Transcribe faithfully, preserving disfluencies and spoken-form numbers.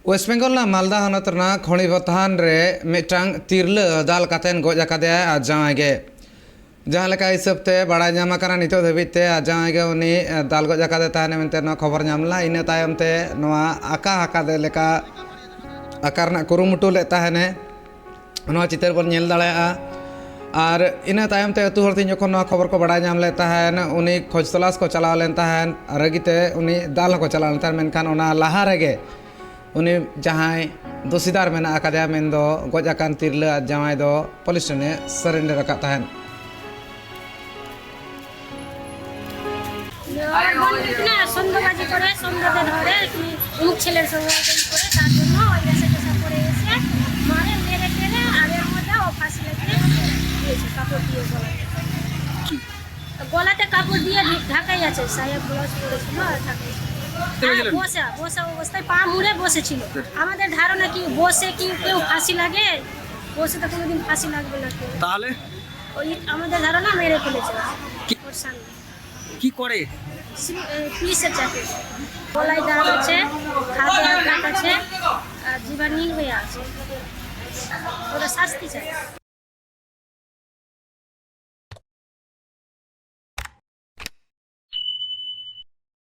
West Bengal ᱨᱮᱱᱟᱜ ᱢᱟᱞᱫᱟ ᱦᱚᱱᱚᱛ ᱨᱮᱱᱟᱜ ᱠᱷᱚᱲᱤᱵᱚᱛᱷᱟᱱ ᱨᱮ ᱢᱤᱫᱴᱟᱝ ᱛᱤᱨᱞᱟᱹ ᱫᱟᱞ ᱠᱟᱛᱮᱱ ᱜᱚᱡ ᱟᱠᱟᱫᱮᱭᱟ ᱟᱡ ᱡᱟᱶᱟᱭ ᱜᱮ᱾ ᱡᱟᱦᱟᱸ ᱞᱮᱠᱟ ᱦᱤᱥᱟᱹᱵ ᱛᱮ ᱵᱟᱲᱟᱭ ᱧᱟᱢ ᱟᱠᱟᱱᱟ, ᱱᱤᱛᱚᱜ ᱫᱷᱟᱹᱵᱤᱡ ᱛᱮ ᱟᱡ ᱡᱟᱶᱟᱭ ᱜᱮ ᱩᱱᱤ, ᱮ, ᱫᱟᱞ ᱜᱚᱡ ᱟᱠᱟᱫᱮ ᱛᱟᱦᱮᱱᱟ ᱢᱮᱱᱛᱮ ᱱᱚᱣᱟ ᱠᱷᱚᱵᱚᱨ ᱧᱟᱢ ᱞᱮᱱᱟ᱾ ᱤᱱᱟᱹ ᱛᱟᱭᱚᱢ ᱛᱮ ᱱᱚᱣᱟ ᱟᱠᱟ ᱟᱠᱟᱫᱮ ᱞᱮᱠᱟ ᱟᱠᱟ ᱨᱮᱱᱟᱜ ᱠᱩᱨᱩᱢᱩᱴᱩ ᱞᱮᱫ ᱛᱟᱦᱮᱱᱮ᱾ ᱱᱚᱣᱟ ᱪᱤᱛᱟᱹᱨ ᱵᱚᱱ ᱧᱮᱞ ᱫᱟᱲᱮᱭᱟᱜᱼᱟ᱾ ᱟᱨ ᱤᱱᱟᱹ ᱛᱟᱭᱚᱢ ᱛᱮ ᱟᱹᱛᱩ ᱦᱚᱲ ᱛᱮᱦᱮᱧ ᱡᱚᱠᱷᱚᱱ ᱱᱚᱣᱟ ᱠᱷᱚᱵᱚᱨ ᱠᱚ ᱵᱟᱲᱟᱭ ᱧᱟᱢ ᱞᱮᱫ ᱛᱟᱦᱮᱱ, ᱩᱱᱤ ᱠᱷᱚᱡᱽ ᱛᱚᱞᱟᱥ ᱠᱚ ᱪᱟᱞᱟᱣ ᱞᱮᱱ ᱛᱟᱦᱮᱱ, ᱨᱟᱹᱜᱤ ᱛᱮ ᱩᱱᱤ ᱫᱟᱞ ᱦᱚᱸᱠᱚ ᱪᱟᱞᱟᱣ ᱞᱮᱱ ᱛᱟᱦᱮᱱ, ᱢᱮᱱᱠᱷᱟᱱ ᱚᱱᱟ ᱞᱟᱦᱟ ᱨᱮᱜᱮ ᱩᱱᱤ ᱡᱟᱦᱟᱸᱭ ᱫᱳᱥᱤᱫᱟᱨ ᱢᱮᱱᱟᱜ ᱟᱠᱟᱫᱮᱭᱟ, ᱢᱮᱱᱫᱚ ᱜᱚᱡ ᱟᱠᱟᱱ ᱛᱤᱨᱞᱟᱹ ᱟᱨ ᱡᱟᱶᱟᱭ ᱫᱚ ᱯᱩᱞᱤᱥ ᱴᱷᱮᱱᱮ surrender ᱟᱠᱟᱫ ᱛᱟᱦᱮᱸᱫ᱾ আমার বোন দেখলে সন্দেহবাজি করে, সন্দেহে ধরে কি অমুক ছেলের সঙ্গে এরকম করে, তার জন্য ওই নেশা টেশা করে এসে মারে, মেরে টেরে আর এর মধ্যে ও ফাঁসি লাগিয়ে দিয়েছে কাপড় দিয়ে গলায়। গলাতে কাপড় দিয়ে ঢাকাই আছে, সাহেব ব্লাউজ পরেছিল আর ঢাকাই ছিল। আর বসে, বসে অবস্থায় পা মুড়ে বসেছিল। আমাদের ধারণা কি বসে কি কেউ ফাঁসি লাগে? বসে তো কোনোদিন ফাঁসি লাগবে না কেউ। তাহলে ওই আমাদের ধারণা মেরে ফেলেছে। কি ওর সামনে কি করে? পুলিশের চাকরি। গলায় দাগ আছে, হাতে আঘাত আছে, আর জিভা নীল হয়ে আছে। ওরা শাস্তি চায়।